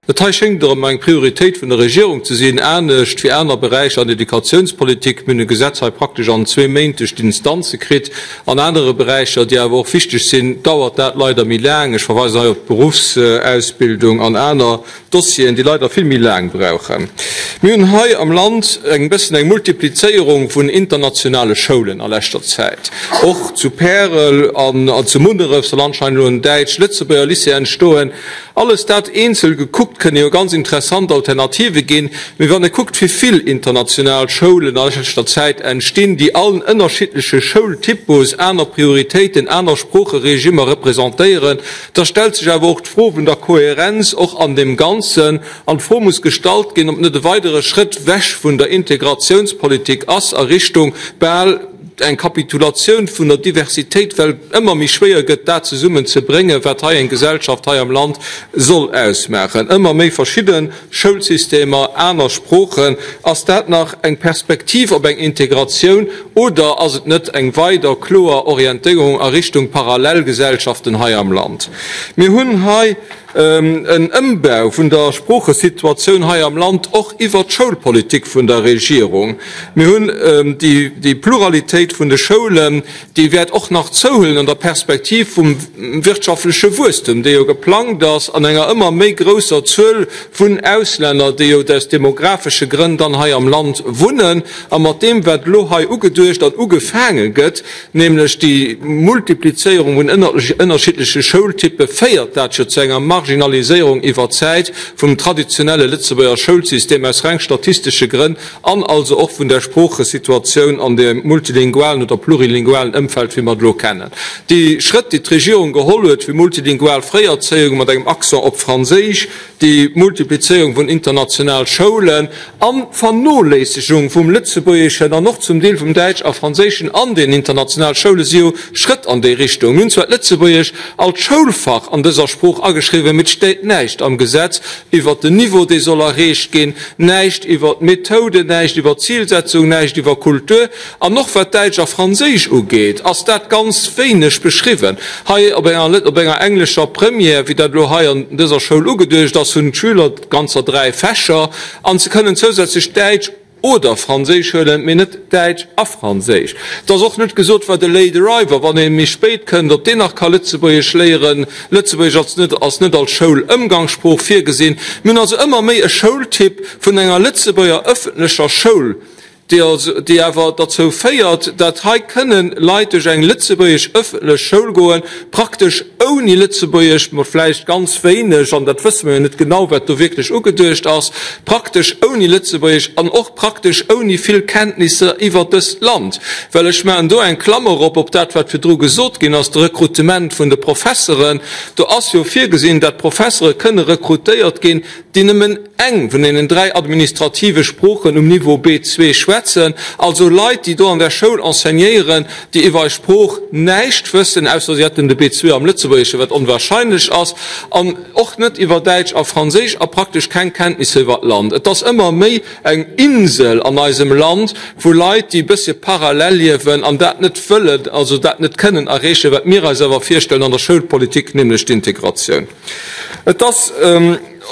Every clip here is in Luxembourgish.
Dat hei schéngt erëm eng Prioritéit vun der Regierung ze sinn, anescht wéi aner Beräicher an der Educatiounspolitik. Mir hunn e Gesetz hei praktesch an zwee Méint duerch d'Instanze kritt. An anere Beräicher, déi awer och wichteg sinn, dauert dat leider méi laang. Ech verweisen hei op d'Beruffsausbildung an aner Dossieren, déi leider vill méi laang brauchen. Mir hunn hei am Land eng bëssen eng Multiplizéierung vun internationale Schoulen a leschter Zäit. Och zu Pärel an zu Munneref soll anscheinend elo en däitsch-lëtzebuerger Lycée entstoen. Alles dat eenzel gekuckt kënne jo ganz interessant Alternative ginn, mee wann e kuckt wéi vill international Schoulen a leschter Zäit entstinn, déi all en ënnerschiddleche Schoultypus, aner Prioritéiten, aner Sproocheregimmer representéieren, da stellt sech awer och d'Fro vun der Kohärenz och an deem Ganzen. An d'Fro muss gestallt ginn, ob net e weidere Schrëtt wech vun der Integratiounspolitik ass a Richtung bal eng Kapitulatioun vun der Diversitéit, well et ëmmer méi schwéier gëtt, dat zesummen ze bréngen, wat hei eng Gesellschaft hei am Land soll ausmaachen. Ëmmer méi verschidde Schoulsystemer, aner Sproochen. Ass dat nach eng Perspektiv op eng Integratioun oder ass et net eng weider kloer Orientéierung a Richtung Parallelgesellschaften hei am Land? Mir hunn hei En Ëmbau vun der Sproochesituatioun hei am Land, och iwwert d'Schoulpolitik vun der Regierung. Mir hunn déi Pluralitéit vun de Schoulen, déi wäert och nach zouhuelen an der Perspektiv vum wirtschaftleche Wuesstum, dee jo geplangt ass, an enger ëmmer méi grousser Zuel vun Auslänner, déi jo aus demographesche Grënn dann hei am Land wunnen. A mat deem, wat elo hei ugeduecht an ugefaange gëtt, Nämlech déi Multiplizéierung vun ënnerschiddleche Schoultyppe féiert dat jo zu enger Marginaliséierung iwwer d'Zäit vum traditionelle Lëtzebuerger Schoulsystem aus reng statistesche Grënn an also och vun der Sproochesituatioun an dem multilingualen oder plurilingualen Ëmfeld, wéi mer et elo kennen. Déi Schrëtt, déi d'Regierung geholl huet fir multilingual Fréierzéiung mat engem Accent op Franséisch, déi Multiplizéierung vun international Schoulen an d'Vernoléissegung vum Lëtzebuergeschen an och zum Deel vum Däitsch a Franséischen an den international Schoule si jo Schrëtt an déi Richtung. Mir hunn zwar d'Lëtzebuergesch als Schoulfach an dëser Sprooch ageschriwwen, mee et stéit näischt am Gesetz iwwert den Niveau, dee soll erreecht ginn, näischt iwwert d'Methoden, näischt iwwer d'Zilsetzung, näischt iwwer Kultur. An och wat Däitsch a Franséisch ugeet, ass dat ganz wéineg beschriwwen. Hei op enger, op enger englescher Première, wéi dat elo hei an dëser Schoul ugeduecht ass, hunn d'Schüler ganzer 3 Fächer an se kënnen zousätzlech Däitsch oder Franséisch huelen, mee net Däitsch a Franséisch. Et ass och net gesot, wat e Late Arriver, wann ee méi spéit kënnt, ob deen nach ka Lëtzebuergesch léieren. Lëtzebuergesch ass net, ass net als Schoulëmgangssprooch virgesinn. Mir hunn also ëmmer méi e Schoultyp vun enger Lëtzebuerger ëffentlecher Schoul, déi awer derzou féiert, dat hei kënnen Leit duerch eng lëtzebuergesch ëffentlech Schoul goen, praktesch ouni Lëtzebuergesch, ma vläicht ganz wéineg, an dat wësse mer jo net genau, wat do wierklech ugeduecht ass, praktesch ouni Lëtzebuergesch an och praktesch ouni vill Kenntnisser iwwert dëst Land. Well ech maachen do eng Klammer op op dat, wat virdru gesot ginn ass, de Rekrutement vun de Professeren. Do ass jo virgesinn, dat Professere kënne rekrutéiert ginn, déi nëmmen eng vun deenen 3 administrative Sproochen um Niveau B2 schwätzen, also Leit, déi do an der Schoul enseignéieren, déi iwwer eis Sprooch näischt wëssen, ausser si hätten de B2 am Lëtzebuergeschen, wat onwahrscheinlech ass, an och net iwwer Däitsch a Franséisch a praktesch keng Kenntnisser iwwer d'Land. Et ass ëmmer méi eng Insel an eisem Land vu Leit, déi e bëssche parallel liewen an dat net wëllen, also dat net kënnen erreechen, wat mir eis awer virstellen an der Schoulpolitik, nämlech d'Integratioun. Et ass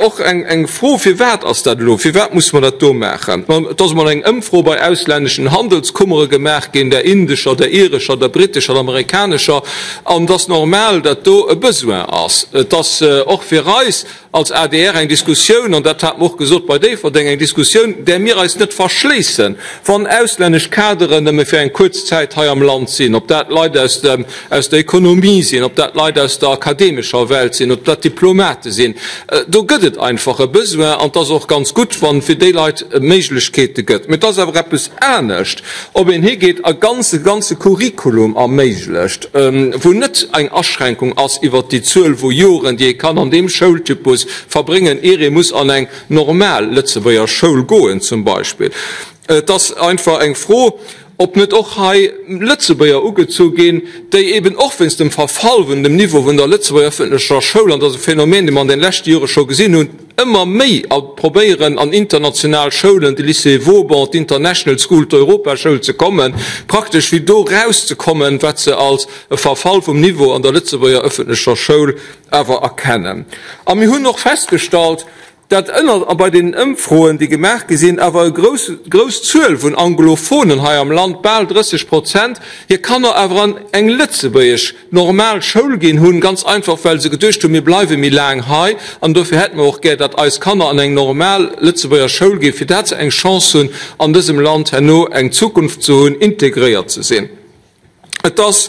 och eng Fro, Firwat ass dat elo? Firwat musse mer dat do maachen? Et ass emol eng Ëmfro bei auslänneschen Handelskummere gemaach ginn, der indescher, der irescher, der brittescher, der amerikanescher, an et ass normal, datt do e Besoin ass. Et ass och fir eis als adr eng Diskussioun, an dat hate mer och gesot bei Déifferdeng, eng Diskussioun, där mir eis net verschléissen, wann auslännesch Kaderen nëmme fir eng kuerz Zäit hei am Land sinn, ob dat Leit aus dem aus der Ekonomie sinn, ob dat Leit aus der akademescher Welt sinn, ob dat Diplomate sinn. Do gëtt et einfach e Besoin an et ass och ganz gutt, wann et fir déi Leit Méiglechkeete gëtt. Mee et ass awer eppes anescht, ob een higeet a ganz e ganze Curriculum erméiglecht, wou net eng Aschränkung ass iwwert déi Zuel vu Joren, déi ee kann an deem Schoultypus verbréngen, ier ee muss an eng normal Lëtzebuerger Schoul goen zum Beispill. Et ass einfach eng Fro, ob net och hei Lëtzebuerger ugezu ginn, déi eben och wéinst dem Verfall vun dem Niveau vun der Lëtzebuerger öffentlecher Schoul, an dat ass e Phänomen, dee mer an de leschte Jore scho gesinn hunn, ëmmer méi a probéieren an international Schoulen, de Lycée Vauban, d'International School, d'Europaschoul ze kommen, praktesch fir do erauszekommen, wat se als e Verfall vum Niveau an der Lëtzebuerger öffentlecher Schoul awer erkennen. A mir hunn och festgestallt. Dat ënner a bei deenen Ëmfroen, déi gemaach gi sinn, awer e grouss grouss Zuel vun Anglophonen hei am Land, bal 30 Prozent, hir Kanner awer an eng lëtzebuergesch normal Schoul ginn hunn, ganz einfach well se geduecht hunn, mir bleiwe méi laang hei an dofir hätte mer och gär, dat eis Kanner an eng normal Lëtzebuerger Schoul ginn, fir dat se eng Chance hunn, an dësem Land herno eng Zukunft ze hunn, integréiert ze sinn. Et ass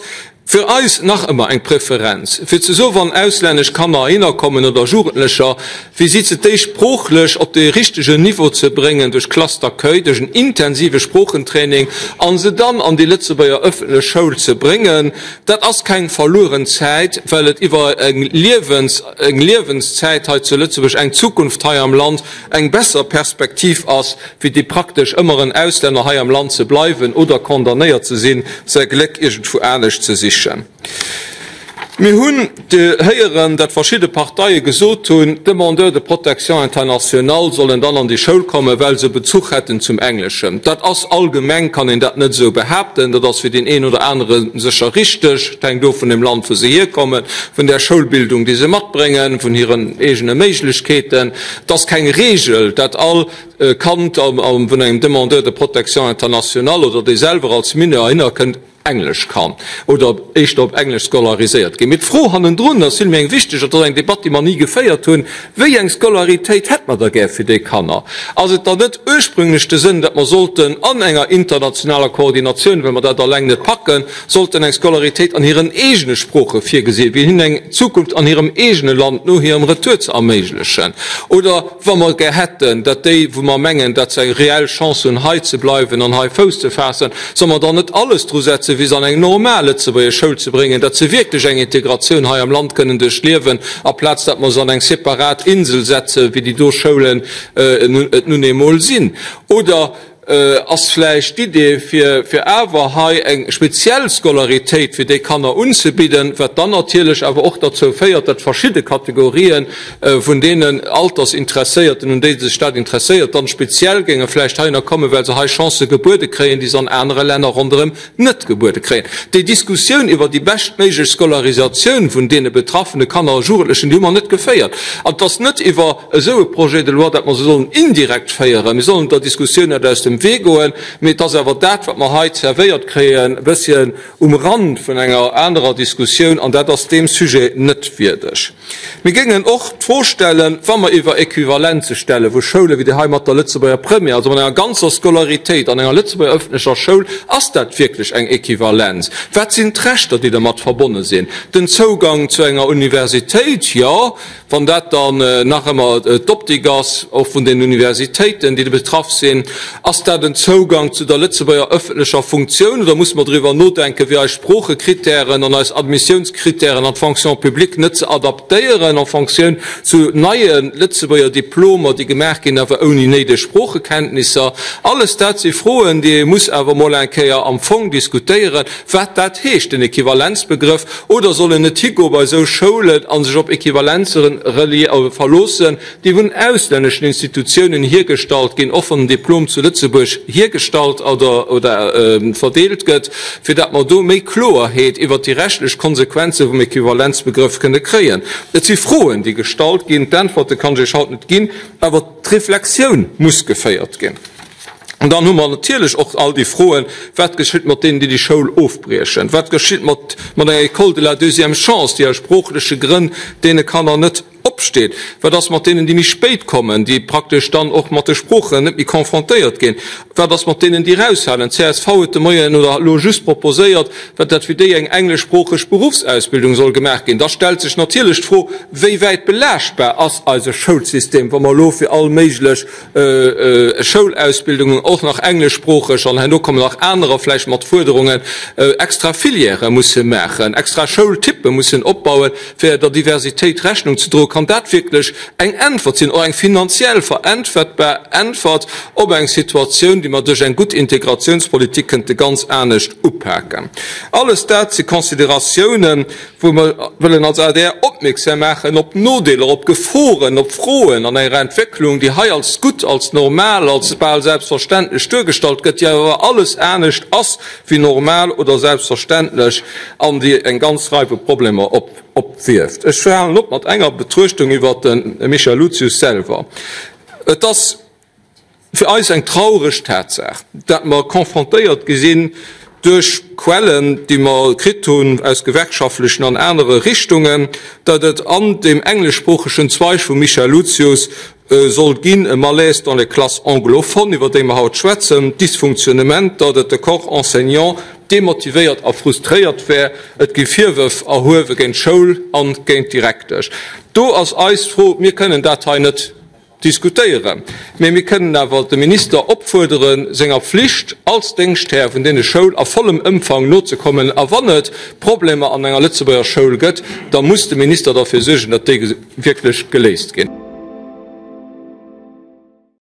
fir eis nach ëmmer eng Preferenz, fir ze soen, wann auslännesch Kanner heihinner kommen oder Jugendlecher, fir si ze d'éischt sproochlech op de richtegen Niveau ze bréngen duerch Classe d'accueil, duerch en intensive Sproochentraining, a se dann an déi Lëtzebuerger ëffentlech Schoul ze bréngen. Dat ass keng verlueren Zäit, well et iwwer eng Liewens, eng Liewenszäit hei zu Lëtzebuerg, eng Zukunft hei am Land, eng besser Perspektiv ass, wéi déi praktesch ëmmer en Auslänner hei am Land ze bleiwen oder condamnéiert ze sinn, säi Gléck iergendwou anescht ze sichen. Mir hunn héieren, datt verschidde Parteie gesot hunn, d'Demandeurs de protection internationale sollen dann an déi Schoul kommen, well se e Bezuch hätten zum Engleschen. Dat ass allgemeng, kann een dat net esou behaapten. Dat ass fir deen een oder anere sécher richteg. Et hänkt of vun dem Land, wou se hierkommen, vun där Schoulbildung, déi se matbréngen, vun hiren eegene Méiglechkeeten. Et ass keng Regel, dat all Kand vun engem Demandeur de protection internationale oder dee selwer als Mineur heihinner kënnt, Englesch kann oder éischter op Englesch scolariséiert ginn. Mee d'Fro hannendrun ass villméi eng wichteg, et ass eng Debatt, déi mer ni geféiert hunn, Wéi eng Scolaritéit hätt mer da gär fir déi Kanner? Ass et dann net ursprünglech de Sënn, datt mer sollten an enger internationaler Koordinatioun, well mer dat alleng net packen, sollten eng Scolaritéit an hiren eegene Sprooche virgesinn, fir hinnen eng Zukunft an hirem eegene Land no hirem Retour ze erméiglechen? Oder wa mer gär hätten, datt déi, wou mer mengen, datt se eng reell Chance hunn, hei ze bleiwen an hei Fouss ze faassen, solle mer dann net alles dru setzen, fir se an eng normal lëtzebuergesch Schoul ze bréngen, datt se wierklech eng Integratioun hei am Land kënnen duerchliewen, aplaz datt mer se an eng separat Insel setzen, wéi déi do Schoulen et nun eemol sinn? Oder Ass vläicht d'Idee, fir fir awer hei eng speziell Scolaritéit fir déi Kanner unzebidden, wat dann natierlech awer och derzou féiert, datt verschidde Kategorien vun deenen Altersinteresséierten, un déi sech dat interesséiert, dann speziell géinge vläicht heihinner kommen, well se hei Chancë gebuede kréien, déi se an anere Länner ronderëm net gebuede kréien. Déi Diskussioun iwwer déi beschtméiglech Scolarisatioun vun deene betraffene Kanner a Jugendlechen, déi hu mer net geféiert. An et ass net iwwer esou e Projet de loi, dat mer se sollen indirekt féieren. Mir sollen der Diskussioun net aus dem Wee goen, mee et ass awer dat, wat mer hei zerwéiert kréien, e bësschen um Rand vun enger anerer Diskussioun, an dat ass deem Sujet net wierdeg. Mir géingen och d'Fro stellen, wa mer iwwer Equivalenze stelle vu Schoule wéi déi hei mat der Lëtzebuerger Première, also mat enger ganzer Scolaritéit an enger Lëtzebuerger öffentlecher Schoul, ass dat wierklech eng Equivalenz? Wat sinn d'Rechter, déi dermat verbonne sinn? Den Zougang zu enger Universitéit, jo, wann dat dann nach ëmmer d'Optik ass, och vun den Universitéiten, déi betraff sinn. Ass dat en Zougang zu der Lëtzebuerger öffentlecher Funktioun oder musse mer driwwer nodenken, wéi eis Sproochekritären an eis Admissiounskritären an d'Fonction publique net ze adaptéieren en Fonctioun zu neie Lëtzebuerger Diplomer, déi gemaach ginn, awer ouni néideg Sproochekenntnisser? Alles dat si Froen, déi ee muss awer emol eng Kéier am Fong diskutéieren, wat dat heescht, den Equivalenzbegrëff. Oder soll en net higoe bei esou Schoulen a sech op Equivalenze verloossen, déi vun auslänneschen Institutiounen hiergestallt ginn, och wann den Diplom zu Lëtzebuerg hiergestallt oder verdeelt gëtt, fir dat mer do méi Kloerheet iwwert déi rechtlech Konsequenze vum Äquivalenzbegrëff kënne kréien. Et si Froen, déi gestallt ginn. D'Äntwerte kann ech Iech haut net ginn, awer d'Reflexioun muss geféiert ginn. An dann hu mer natierlech och all déi Froen, Wat geschitt mat deenen, déi déi Schoul ofbriechen? Wat geschitt mat enger École de la deuxième chance, déi aus sproochleche Grënn deene Kanner net Opsteet. Wat ass mat deenen, déi méi spéit kommen, déi praktesch dann och mat de Sproochen net méi confrontéiert ginn? Wat ass mat deenen, déi eraushalen? Csv huet de Moien oder elo just proposéiert, wat dat fir déi eng engleschsproocheg Beruffsausbildung soll gemaach ginn. Da stellt sech natierlech d'Fro, Wéi wäit belaaschtbar ass eise Schoulsystem, wa mer elo fir all méiglech Schoulausbildungen, och nach engleschsproocheg, an herno kommen nach anerer vläicht mat Fuerderungen, extra Filièrë musse maachen, extra Schoultyppe mussen opbauen, fir der Diversitéit Rechnung ze droen, kann dat wierklech eng Äntwert sinn, och eng finanziell veräntwertbar Äntwert op eng Situatioun, déi mer duerch eng gutt Integratiounspolitik kënnte ganz anescht upaken? Alles dat si Consideratiounen, wou mer wëllen als adr opmierksam maachen op Nodeeler, op Geforen, op Froen an enger Entwécklung, déi hei als gutt, als normal, als bal selbstverständlech duergestallt gëtt, déi awer alles anescht ass wéi normal oder selbstverständlech an déi eng ganz Rei vu Problemer op. opwierft. Ech halen op mat enger Betruechtung iwwer de Michel Lucius selwer. Et ass fir eis eng traureg Tatsaach, dat mer confrontéiert gi sinn duerch Quellen, déi mer kritt hunn aus gewerkschaftlechen an anere Richtungen, datt et an deem engleschsproochegen Zweig vum Michel Lucius soll ginn e Malaise dans les classes anglophones, iwwer déi mer haut schwätzen, Dysfunktionnement, datt et de Corps enseignant demotivéiert a frustréiert wär, et gi Virwërf erhuewe géint d'Schoul an géint d'Direktesch. Do ass eis d'Fro, mir kënnen dat hei net diskutéieren, mä mir kënnen awer de Minister opfuerderen, senger Pflicht als Déngschthär vun deene Schoul a vollem Ëmfang nozekommen. A wann et Problemer an enger Lëtzebuerger Schoul gëtt, da muss de Minister derfir suergen, datt déi wierklech geléist ginn.